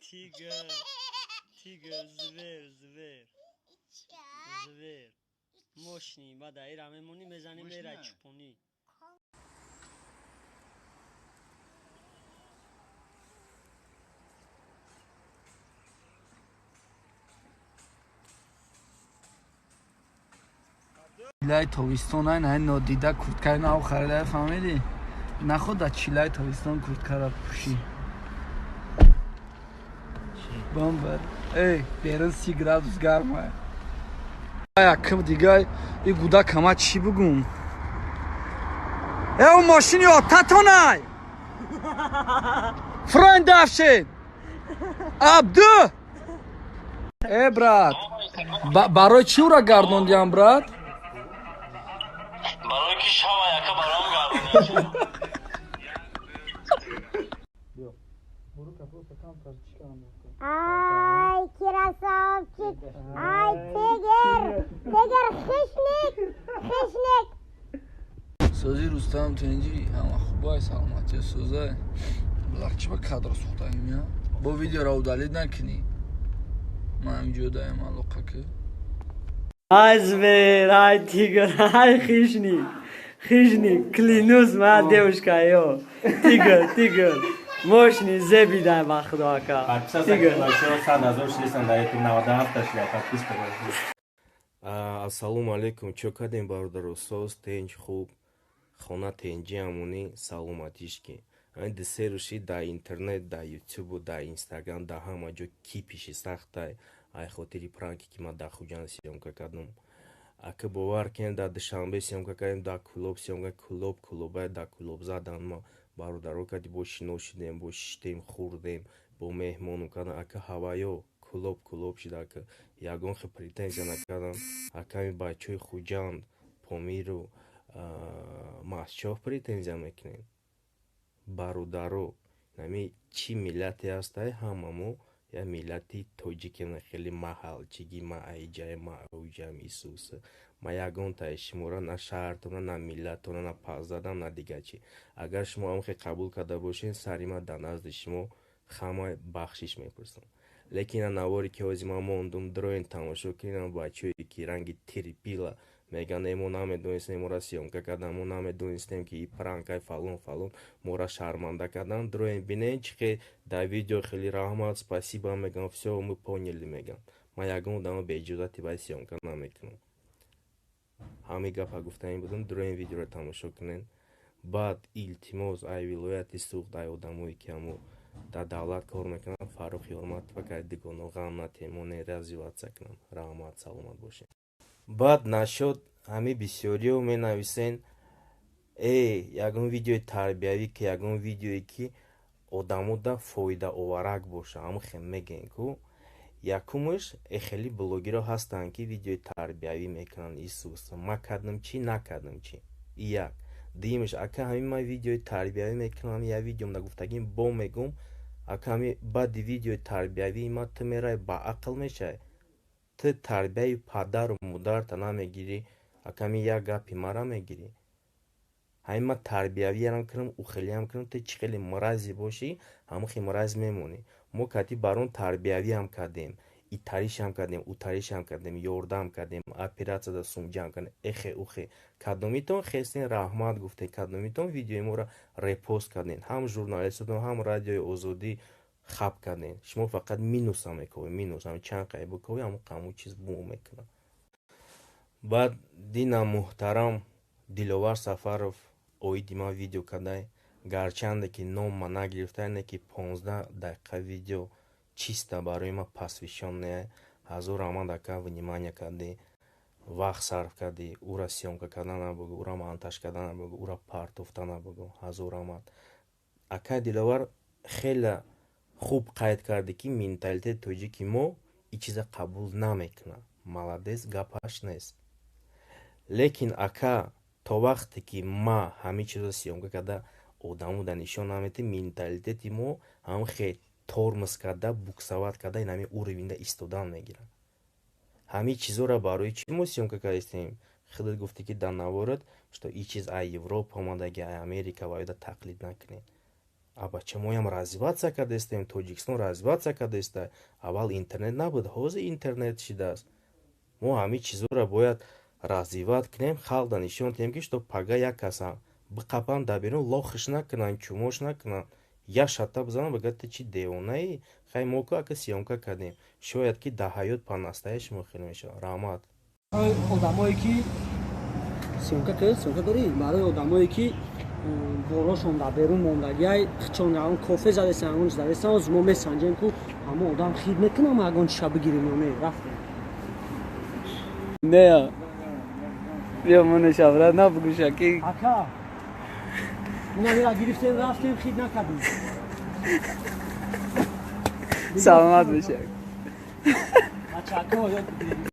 Тигр, тигр, зверь, зверь, зверь. Мощный, бада ира мемонӣ, мезанӣ, мерай чупонӣ. Чилаи тобистон ай най нодида курткаи нав харида, фаҳмидӣ? Наход дар чилаи тобистон курткара пӯшӣ. Бомбар. Эй, берун 30 градус гарма. Якм дигай и гудакама чӣ бугум? Э, у мошини отатонай! Фройн давшед! Абду! Э, брат, барои чӣ ура гардондиам, брат? Барои ки шава яка баром гардонӣ. Ай, красавчик! Ай, тигр! Тигр, хищник! Хищник! Сӯзи, Рустам, тенҷи, ҳама хубай, саломатия, сӯзай. Блах, чӣ ба кадр сӯхтаем, я бо видеоро удалить накунӣ, ман ҳаминҷо даем алоқа ки. Ай, зверь, ай, тигр, ай, хищник, хищник, клянусь, моя девушка, ё. Тигр, тигр, мощный, зебидай ба худо, ака. Тигр. 100 000 шида, ютуб 97 та шида, подписка. Ассалому алайкум, чо кардем, бародаро? Соз, тенҷ, хуб, хона тенҷи, амонӣ, саломатиш ки. Ҳамин 2-3 рӯз шид дар интернет, дар ютубу, дар инстаграм, дар ҳама ҷо кипиши сахтай, ай хотири пранке, ки ман дар Хуҷанд съёмка кардам. Ака, бовар кунед, дар Душанбе съёмка кардем, дар Кӯлоб съёмка, Кӯлоб, Кӯлобай, дар Кӯлоб задан ма бародаро кади, бо шино шидем, бо шиштем, хӯрдем, бо меҳмону кардам. Ака, ҳаваё Кӯлоб Кӯлоб шид, ака, ягон хел претензия накардам. Аками бачаҳои Хуҷанд, Помиру Масчоҳ претензия мекунем. Бародаро, нами чӣ миллате ҳастай, ҳама мо як миллати тоҷикем, хеле маҳалчигӣ, ма айҷай, ма ауҷам, исус. Ма ягонтаи шуморо, на шаҳртона, на миллатона, на пас задам, на дигар чӣ. Агар шумо ҳамхел қабул карда бошед, сари ман дар назди шумо хама бахшиш мепурсам. Лекин ина наворе, ки ҳозир ман мондум, дроен тамошо кунем, бачаҳое, ки ранги терпила мегӯянд: «Э, мо намедонистем, моро съёмка кардан, мо намедонистем, ки и пранкай, фалон фалон, моро шарманда кардан». Дроен бинед, чӣ хел дар видео хеле раҳмат, спасибо мегӯям, «всё, мы поняли» мегӯям. Ман ягон одамо бе иҷозати вай съёмка намекунам. Ҳамин гапа гуфтанӣ будам, дроен видеоро тамошо кунед. Баъд илтимос, ай вилояти Суғд, ай одамое, ки ҳамо дар давлат кор мекунанд, Фаррух Ёрматова кай дугоно ғам натем, моне развиваться кунам. Раҳмат, саломат бошед. Баъд нашод ҳамин бисёриҳо менависен: «Э, ягон видеои тарбиявӣ, ки ягон видеое, ки одамода фоидаоварак боша». Ҳамон хел мегӯем ку. Якумаш, э, хеле блогерҳо ҳастанд, ки видеои тарбиявӣ мекунанд. Исус, ма кардам чӣ, накардам чӣ? И як. Дуюмаш, ака, ҳамин ман видеои тарбиявӣ мекунам, як видеом нагуфтагим, бо мегӯм, ака, ҳамин баъди видеои тарбиявии ма ту меравӣ ба ақл мешавӣ? Ту тарбияи падару модарта намегирӣ, ака, ҳамин як гапи мара мегирӣ. Ҳамин ман тарбиявиам кунам, ухелиам кунам, ту чӣ хеле мрази бошӣ, ҳамон хел мраз мемонӣ. Мо кати барон тарбиявиам кардем, итаришам кардем, утаришам кардем, ёрдам кардем, оператсияда сум ҷамъ кардем, эхе ухе. Кадомитон хестен, раҳмат гуфтем? Кадомитон видеои моро репост кардем? Ҳам журналистотон, ҳам Радиои Озодӣ хаб кардем. Шумо фақат минуса мековед, минус ҳам чанд қай биковӣ, ҳамон қамун чиз бум мекунад. Баъд динам муҳтарам Диловар Сафаров оиди ман видео кардай, гарчанде ки ном ма нагирифта, не ки 15 дақиқа видео чисто барои ман посвящённая. Ҳазор раҳмат, ака, внимание кардӣ, вақт сарф кардӣ, ура съёмка кардан набугӯ, ура монтаж кардан набугӯ, ура партофта набугӯ. Ҳазор раҳмат. Акай Диловар хеле хуб қайд кардӣ, ки менталитети тоҷики мо ин чиза қабул намекунад. Молодец, гапаш нест. Лекин, ака, то вақте ки ма ҳамин чизро съёмка карда одамо нишон наметем, менталитети мо ҳам хел тормоз карда, буксовать карда, ин ҳамин уровеньда истодан мегирад. Ҳамин чизҳоро барои чӣ мо съёмка кардастем? Худат гуфтӣ, ки дар наворат, что ин чиз ай Европа омадаги, ай Америка, ва ояда тақлид накунед. А бача, моям развиваться кардестем, Тоҷикистон развиваться кардеста. Аввал интернет набуд, ҳозир интернет шидааст. Мо ҳамин чизҳоро бояд развивать кунем, халқда нишон диҳем, ки что пага як касам биқапанд дар берун, лохиш накунанд, чумош накунанд, як шатта бизананд, бигӯяд: «Ту чӣ девонаӣ?» Хай, мо ку ака съёмка кардем, шояд ки дар ҳаёт по-настоящему хел мешавад. Раҳмат. Барои одамое ки съёмка кардед, съёмка дорӣ, барои одамое ки борошон дар берун мондагиай, хичон ягон кофе задесан, ягон задесан, оз мо месанҷем, ку ҳамо одам хид мекунам, ягон чиша бигирем ё не. Рафтем. Не, биё, монеша, брат, на бугуша ки. Ака, ина гирифтем, рафтем, хид накардем. Саломат бошед. Бачако, ёд бигиред.